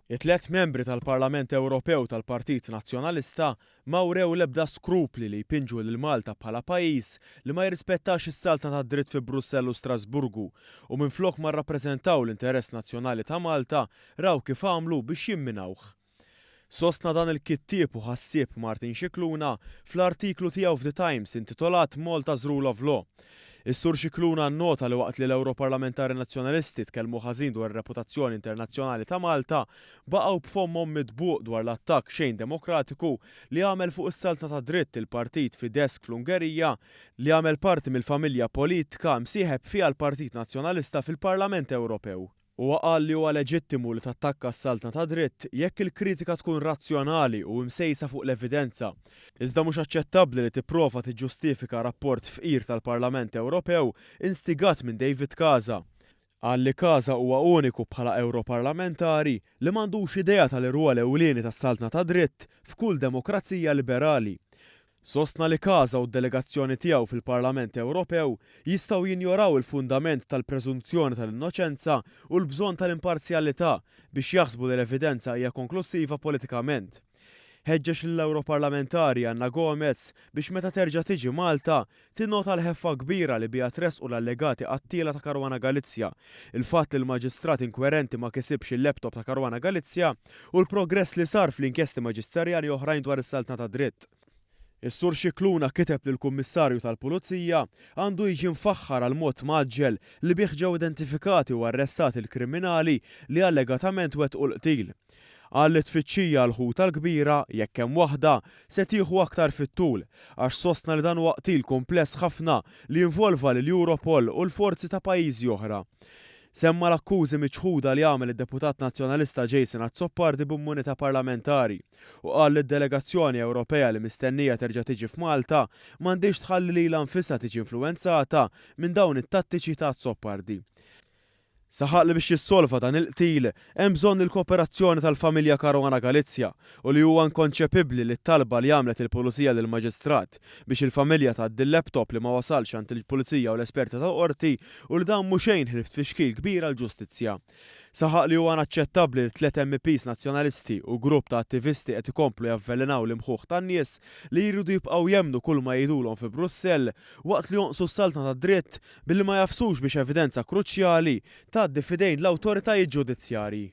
It-tlett membri tal-Parlament Ewropew tal-Partit Nazzjonalista ma wrew l-ebda skrupli li jpinġu lil Malta bħala pajjiż li ma jirrispettax is-saltna tad-dritt fi Brussell u Strasburgu u minflok ma rrappreżentaw l-interess nazzjonali ta' Malta raw kif għamlu biex jimminawh. Sostna dan il-kittieb u ħassieb Martin Scicluna fl-artiklu tiegħu f'The Times intitolat Malta's Rule of Law. Is-Sur Scicluna nnota li waqt li l-Ewroparlamentari Nazzjonalisti tkellmu ħażin dwar ir-reputazzjoni internazzjonali ta' Malta, baqgħu b'fommhom mitbuq dwar l-attakk xejn demokratiku li għamel fuq is-saltna tad-dritt il-partit Fidesz fl-Ungerija li għamel parti mill-familja politka msieħeb fiha l-Partit Nazzjonalista fil-Parlament Ewropew. Huwa qal li huwa leġittimu li tattakka s-saltna tad-dritt jekk il-kritika tkun razzjonali u imsejsa fuq l-evidenza. Iżda mhux aċċettabbli li tipprova tiġġustifika rapport fqir tal-Parlament Ewropew instigat minn David Casa. Qal li Casa huwa uniku bħala Ewroparlamentari li m'għandux idea tal-irwol ewlieni tas-saltna tad-dritt f'kull demokrazija liberali. Sostna li Casa u d-delegazzjoni tiegħu fil-Parlament Ewropew jistgħu jinjoraw il-fundament tal-preżunzjoni tal-innoċenza u l-bżonn tal-imparzjalità biex jaħsbu li l-evidenza hija konklussiva politikament. Ħeġġeġ lill-Ewroparlamentari Anna Gomez biex meta terġa' tiġi Malta tinnota l-ħeffa kbira li biha tressqu l-allegati qattiela ta' Caruana Galizia, il-fatt li l-maġistrat inkwerenti ma kisibx il-laptop ta' Caruana Galizia u l-progress li sar fl-inkjesti maġisterjali oħrajn dwar is-saltna tad-dritt. Is-Sur Scicluna kiteb li l-Kummissarju tal-Pulizija għandu jiġi mfaħħar għall-mod mgħaġġel li bih ġew identifikati u arrestati l-kriminali li allegatament wettqu l-qtil. Qal li t-tfittxija għall-ħuta l-kbira, jekk hemm waħda, se tieħu aktar fit-tul, għax sostna li dan huwa qtil kumpless ħafna li involva lill-Europol u l-forzi ta' pajjiżi oħra. Semma l-akkużi miċħuda li għamel id-Deputat Nazzjonalista Jason Azzopardi b'immunità parlamentari u qal li d-delegazzjoni Ewropea li mistennija terġa' tiġi f'Malta m'għandhiex tħalli lilha nfisha tiġi influwenzata minn dawn it-tattiċi ta' Azzopardi. Saħaq li biex jissolva dan il-qtil hemm bżonn il-kooperazzjoni tal-familja Caruana Galizia u li huwa inkonċepibbli li t-talba li għamlet il-Pulizija lill-Maġistrat biex il-familja tgħaddi l-laptop li ma wasalx għand il-Pulizija u l-esperti tal-Qorti u li dan mhu xejn ħlief tfixkil kbir għall-ġustizzja. Saħaq li huwa inaċċettabbli li tlett MEPs Nazzjonalisti u grupp ta' attivisti qed ikomplu javvelenaw l-imħuħ tan-nies li jridu jibqgħu jemmnu kull ma jgħidulhom fi Brussell waqt li jonqsu s-saltna tad-dritt billi ma jagħfsux biex evidenza kruċjali tgħaddi f'idejn l-awtoritajiet ġudizzjarji.